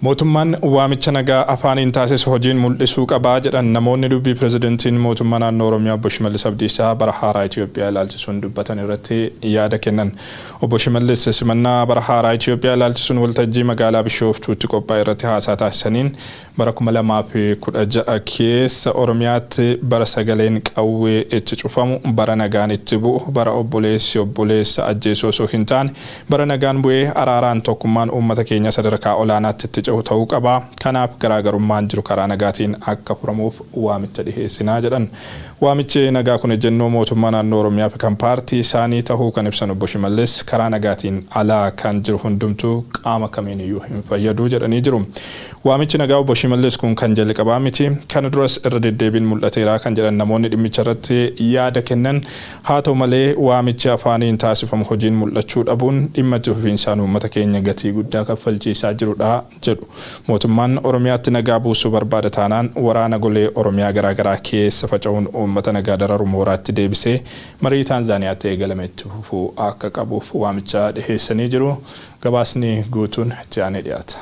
Mootummaan waamicha nagaa afaaniin taasisu hojiin mul'isuu qabaa jedhan namoonni dubbii pirezidantiin mootummaa naannoo Oromiyaa obbo Shimallis Abdiisaa bara haaraa Itoophiyaa ilaalchisuun dubbatan irratti yaada kennan. Obbo Shimallis simannaa bara haaraa Itoophiyaa ilaalchisuun waltajjii magaalaa Bishooftuutti qophaa'e irratti haasaa taasisaniin bara 2016 keessa Oromiyaatti bara sagaleen qawwee itti cufamu, bara nagaan itti bu'u, bara obboleessi obboleessa ajjeesu osoo hin taane bara nagaan bu'ee araaraan tokkummaan uummata keenyaa sadarkaa olaanaatti itti cehu ta'uu qaba. Kanaaf garaagarummaan jiru karaa nagaatiin akka furamuuf waamicha dhiheessinaa jedhan. Waamichi nagaa kun ejjennoo mootummaa naannoo Oromiyaa fi kan paartii isaanii tahuu kan ibsan obbo Shimallis, karaa nagaatiin ala kan jiru hundumtuu qaama kamiiniyyuu hin fayyadu jedhanii jiru. Waamichi nagaa obbo Shimallis kun kan jalqabaa miti. Kana duras irra deddeebiin mul'ateera kan jedhan namoonni dhimmicha irratti yaada kennan, Haa ta'u malee waamichi afaaniin taasifamu hojiin mul'achuu dhabuun dhimma itti fufiinsaan uummata keenya gatii guddaa kaffalchiisaa jirudha jedhu. Mootummaan Oromiyaatti nagaa buusuu barbaada taanaan waraana golee Oromiyaa garaagaraa keessa faca'uun uummata nagaa dararu mooraatti deebisee marii Taanzaaniyaatti eegalame itti fufuu akka qabuuf waamicha dhiheessanii jiru. Gabaasni guutuun itti aanee dhiyaata.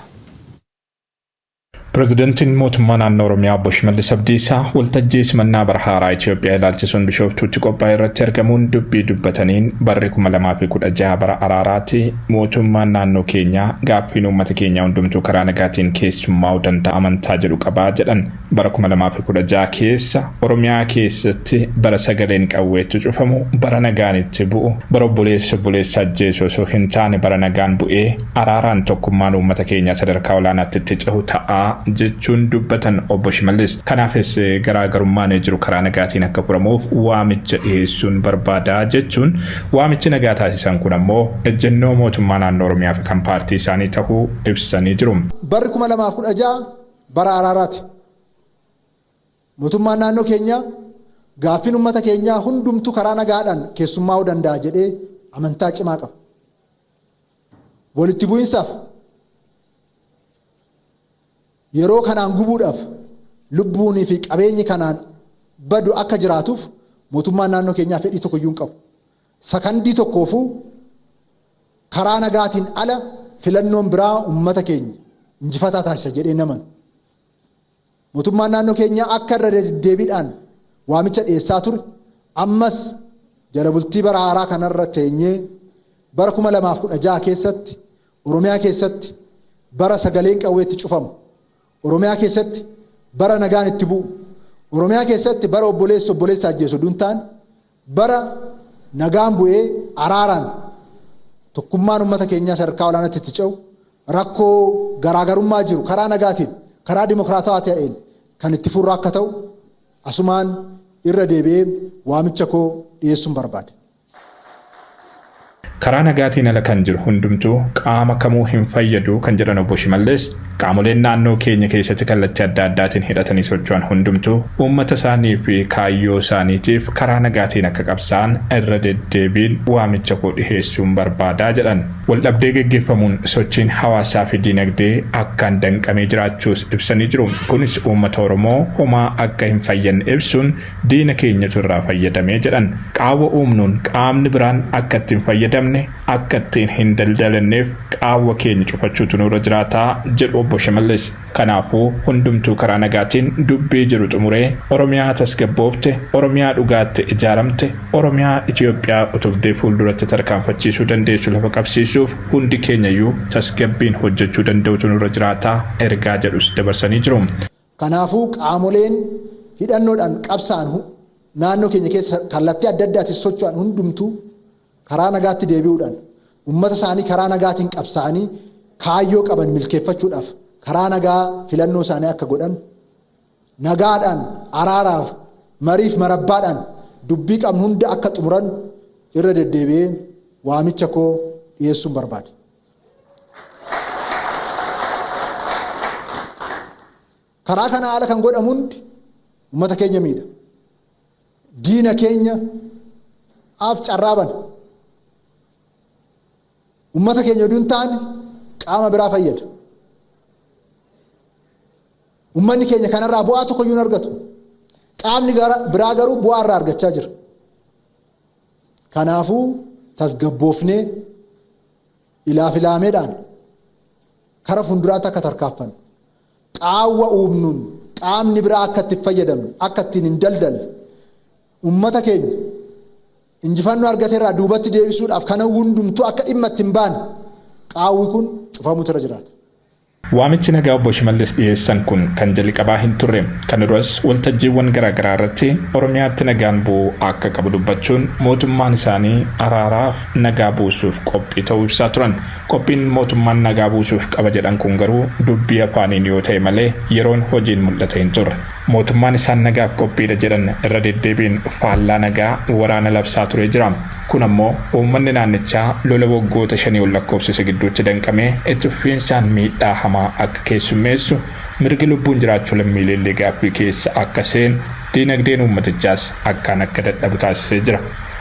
Pirezidantiin Mootummaa Naannoo Oromiyaa Obbo Shimallis Abdiisaa waltajjii simannaa bara haaraa Itoophiyaa ilaalchisuun Bishooftuutti qophaa'e irratti argamuun dubbii dubbataniin barri 2016 bara araaraati, mootummaan naannoo keenyaa gaaffiin uummata keenyaa hundumtuu karaa nagaatiin keessummaa'uu danda'a amantaa jedhu qaba jedhan. Bara 2016 keessa Oromiyaa keessatti bara sagaleen qawweetti cufamu, bara nagaan itti bu'u, bara obboleessi obboleessa ajjeesu osoo hin taane bara nagaan bu'ee araaraan tokkummaan uummata keenyaa sadarkaa olaanaatti itti cehu ta'a jechuun dubbatan Obbo Shimallis. Kanaafis garaagarummaan jiru karaa nagaatiin akka furamuuf waamicha dhiheessuun barbaada jechuun waamichi nagaa taasisan kun ammoo ejjennoo mootummaa naannoo Oromiyaa fi kan paartii isaanii tahuu ibsanii jiru. Barri 2016 bara araaraati. Mootummaan naannoo keenyaa gaaffiin ummata keenyaa hundumtuu karaa nagaadhaan keessummaa'uu danda'a jedhee amantaa cimaa qaba. Walitti bu'insaaf yeroo kanaan gubuudhaaf lubbuunii fi qabeenyi kanaan badu akka jiraatuuf mootummaan naannoo keenyaa fedhii tokkoyyuu hin qabu. Sakandii tokkoofuu karaa nagaatiin ala filannoon biraa ummata keenya injifataa taasisa jedhee hin amanu. Mootummaan naannoo keenyaa akka irra deddeebiidhaan waamicha dhiyeessaa ture ammas jala bultii bara haaraa kanarra teenyee bara 2016 keessatti Oromiyaa keessatti bara sagaleen qawwee itti cufamu, Oromiyaa keessatti bara nagaan itti bu'u, Oromiyaa keessatti bara obboleessi obboleessa ajjeesu oduu hin taane bara nagaan bu'ee araaraan tokkummaan ummata keenyaa sadarkaa olaanaatti itti ce'u, rakkoo garaagarummaa jiru karaa nagaatiin, karaa dimokiraatawaa ta'een kan itti furru akka ta'u asumaan irra deebi'ee waamicha koo dhiyeessuun barbaada. Karaa nagaatiin ala kan jiru hundumtuu qaama kamuu hin fayyadu kan jedhan Obbo Shimallis, qaamoleen naannoo keenya keessatti kallattii adda addaatiin hidhatanii socho'an hundumtuu uummata isaanii fi kaayyoo isaaniitiif karaa nagaatiin akka qabsaa'an irra deddeebiin waamicha koo dhiheessuun barbaada jedhan. Waldhabdee geggeeffamuun sochiin hawaasaa fi diinagdee akkaan danqamee jiraachuus ibsanii jiru. Kunis uummata Oromoo homaa akka hin fayyadne ibsuun diina keenyatu irraa fayyadame jedhan. Qaawwa uumnuun qaamni biraan akka itti hin fayyadamne, akka ittiin hin daldalanneef qaawwa keenya cufachuutu nurra jiraata jedhu Obbo Shimallis. Kanaafuu hundumtuu karaa nagaatiin dubbii jiru xumuree Oromiyaa tasgabboofte, Oromiyaa dhugaatti ijaaramte, Oromiyaa Itoophiyaa utubdee fuulduratti tarkaanfachiisuu dandeessu lafa qabsiisuuf hundi keenyayyuu tasgabbiin hojjechuu danda'utu nurra jiraata ergaa jedhus dabarsanii jiru. Kanaafuu qaamoleen hidhannoodhaan qabsaa'an naannoo keenya keessa kallattii adda addaatiin socho'an hundumtuu karaa nagaatti deebi'uudhaan ummata isaanii karaa nagaatiin qabsaa'anii kaayyoo qaban milkeeffachuudhaaf karaa nagaa filannoo isaanii akka godhan nagaadhaan araaraaf mariif marabbaadhaan dubbii qabnu hunda akka xumuran irra deddeebi'ee waamicha koo dhiyeessuun barbaada. Karaa kanaa ala kan godhamu hundi uummata keenya miidha. Diina keenya af carraa bana. Uummata keenya oduu hin taane qaama biraa fayyada. Uummanni keenya kanarraa bu'aa tokkoyyuu hin argatu. Qaamni biraa garuu bu'aa irraa argachaa jira. Kanaafuu tasgabboofnee ilaaf ilaameedhaan Kara fuulduraatti akka tarkaanfannu, qaawwa uumnuun qaamni biraa akka itti fayyadamne, akka ittiin hin daldalle, uummata keenya injifannoo argateerraa duubatti deebisuudhaaf kana hundumtuu akka dhimma itti hin baane qaawwi kun cufamuutu irra jiraata. Waamichi nagaa obbo Shimallis dhiyeessan kun kan jalqabaa hin turre. Kan duras waltajjiiwwan garaagaraa irratti Oromiyaatti nagaan bu'uu akka qabu dubbachuun mootummaan isaanii araaraaf nagaa buusuuf qophii ta'uu ibsaa turan. Qophiin mootummaan nagaa buusuuf qaba jedhan kun garuu dubbii afaaniin yoo ta'e malee yeroon hojiin mul'ate hin turre. Mootummaan isaan nagaaf qophiidha jedhan irra deddeebiin faallaa nagaa waraana labsaa turee jira. Kun ammoo uummanni naannichaa lola waggoota 5 ol lakkoofsise gidduutti danqamee itti fufiinsaan miidhaa hamaa akka keessummeessu, mirgi lubbuun jiraachuu lammiileellee gaaffii keessa akka seenu, diinagdeen uummatichaas akkaan akka dadhabu taasisee jira.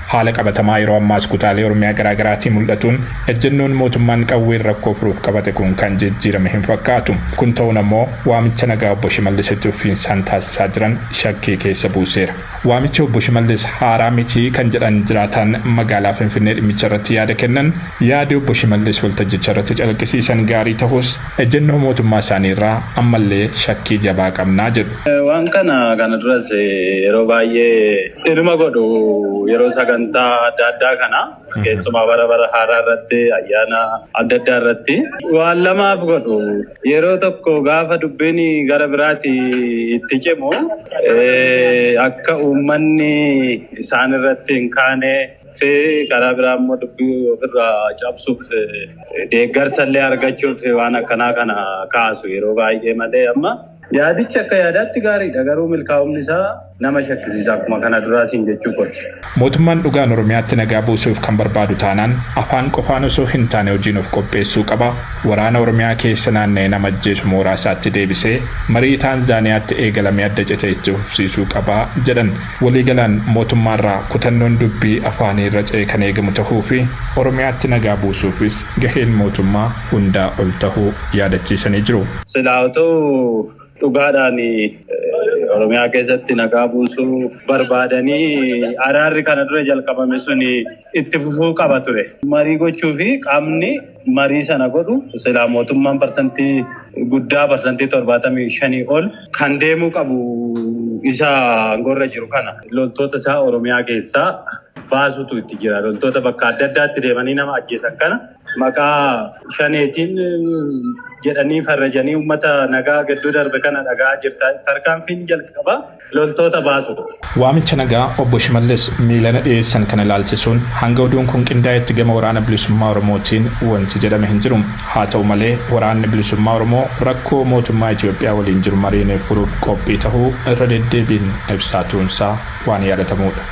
Haala qabatamaa yeroo ammaas kutaalee Oromiyaa garaagaraatii mul'atuun ejjennoon mootummaan qawween rakkoo furuuf qabate kun kan jijjiirame hin fakkaatu. Kun ta'uun ammoo waamicha nagaa obbo Shimallis itti fufiinsaan taasisaa jiran shakkii keessa buuseera. Waamichi obbo Shimallis haaraa miti kan jedhan jiraataan magaalaa Finfinnee dhimmicha irratti yaada kennan, yaadi obbo Shimallis waltajjicha irratti calaqqisiisan gaarii tahus ejjennoo mootummaa isaanii irraa ammallee shakkii jabaa qabnaa jedhu. Waan kana kana duras yeroo baay'ee inuma godhu, yeroo sagantaa adda addaa kana, keessumaa bara bara haaraa irratti, ayyaana adda addaa irratti waan lamaaf godhu. Yeroo tokko gaafa dubbiin gara biraati itti cimu akka uummanni isaan irratti hin kaane fi karaa biraa immoo dubbii ofirraa cabsuuf, deeggarsa illee argachuuf waan akkanaa kana kaasu yeroo baay'ee malee, amma yaadichi akka yaadaatti gaariidha, garuu milkaa'umni isaa nama shakkisiisa, akkuma kana duraasiin jechuu kooti. Mootummaan dhugaan Oromiyaatti nagaa buusuuf kan barbaadu taanaan afaan qofaan osoo hin taane hojiin of qopheessuu qaba. Waraana Oromiyaa keessa naanna'ee nama ajjeesu mooraa isaatti deebisee marii Taanzaaniyaatti eegalamee adda cite itti fufsiisuu qaba jedhan. Waliigalaan mootummaarraa kutannoon dubbii afaanii irra ce'e kan eegamu tahuu fi Oromiyaatti nagaa buusuufis gaheen mootummaa hundaa ol tahuu yaadachiisanii jiru. Silaa otoo dhugaadhaan Oromiyaa keessatti nagaa buusuu barbaadanii araarri kana dura jalqabame sun itti fufuu qaba ture. Marii gochuu fi qaamni marii sana godhu silaa mootummaan parsantii guddaa, parsantii 75 ol kan deemuu qabu isa aangorra jiru kana loltoota isaa Oromiyaa keessaa baasutu itti jira. Loltoota bakka adda addaatti deemanii nama ajjeesan kana maqaa shaneetiin jedhanii farrajanii uummata nagaa gidduu darbe kana dhagaa jirta. Tarkaanfiin jalqaba loltoota baasudha. Waamicha nagaa obbo Shimallis miilana dhiyeessan kana ilaalchisuun hanga oduun kun qindaa'etti gama Waraana Bilisummaa Oromootiin wanti jedhame hin jiru. Haa ta'u malee, Waraanni Bilisummaa Oromoo rakkoo mootummaa Itoophiyaa waliin jiru mariin furuuf qophii tahuu irra deddeebiin ibsaa turuunsaa waan yaadatamudha.